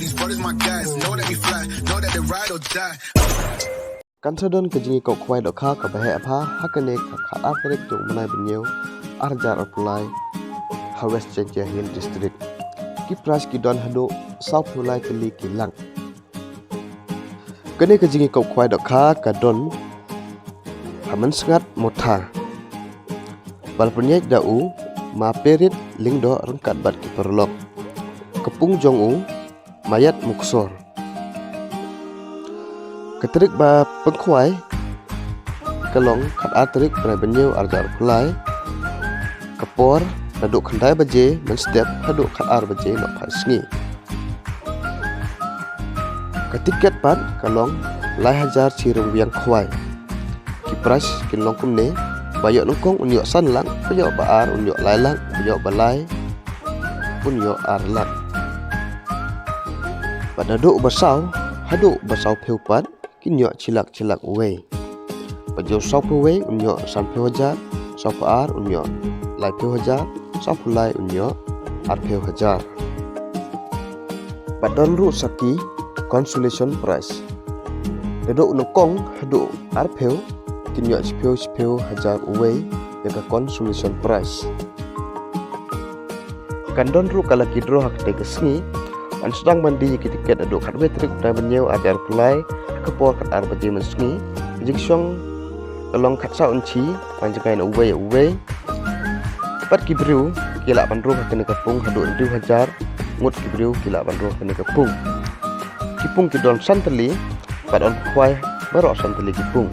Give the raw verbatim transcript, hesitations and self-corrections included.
These brothers my guys, know that we fly, know that they ride or die. Kan sa don ka jingïakop khwai dohkha kaba heh bha ha kane ka khatar tarik jong u bnai ba hynñiew, ar hajar arphew lai, ha West Jaintia Hills District. Ki prize ki don haduh sawphew lai tylli ki lak. Kane ka jingïakop khwai dohkha ka don ha Mynsngat Motha. Ba la pynïaid da u Ma Perit Lyngdoh ryngkat bad ki paralok. Ka pung jong u Mayat Muksor. Ka tarik ba pynkhwai ka long khatar tarik bnai ba hynñiew, ar hajar arphew lai. Ka por naduh khyndai baje mynstep haduh khatar baje nohphai sngi. Ka tiket pat ka long lai hajar shi ryngwiang khwai. Ki prize kin long kumne: ba ïoh nyngkong un ïoh san lak, ba ïoh ba ar un ïoh lai lak, ba ïoh ba lai un ïoh ar lak. Bad naduh ba saw haduh ba sawphew pat kin ïoh shi lak shi lak uwei. Ba ju sawphew wei un ïoh sanphew hajar, sawphew ar un ïoh laiphew hajar, sawphew lai un ïoh arphew hajar. Bad don ruh sa ki consolation prize. Naduh nyngkong haduh arphew kin ïoh shiphew shiphew hajar uwei ïa ka consolation prize. Kan don ruh ka lucky draw ha katei ka sngi. Yn sdang ban die ïa ki tiket naduh khatwei tarik bnai ba hynñiew, ar hajar arphew lai, ha ka por khatar baje mynsngi. Ka jingshong ka long khatsaw inchi, ban jngai na uwei uwei. Bad ki briew ki lah ban rung ha kane ka pung haduh hynriew hajar ngut ki briew ki lah ban rung ha kane ka pung. Ki pung ki don san tylli, bad yn khwai baroh san tylli ki pung.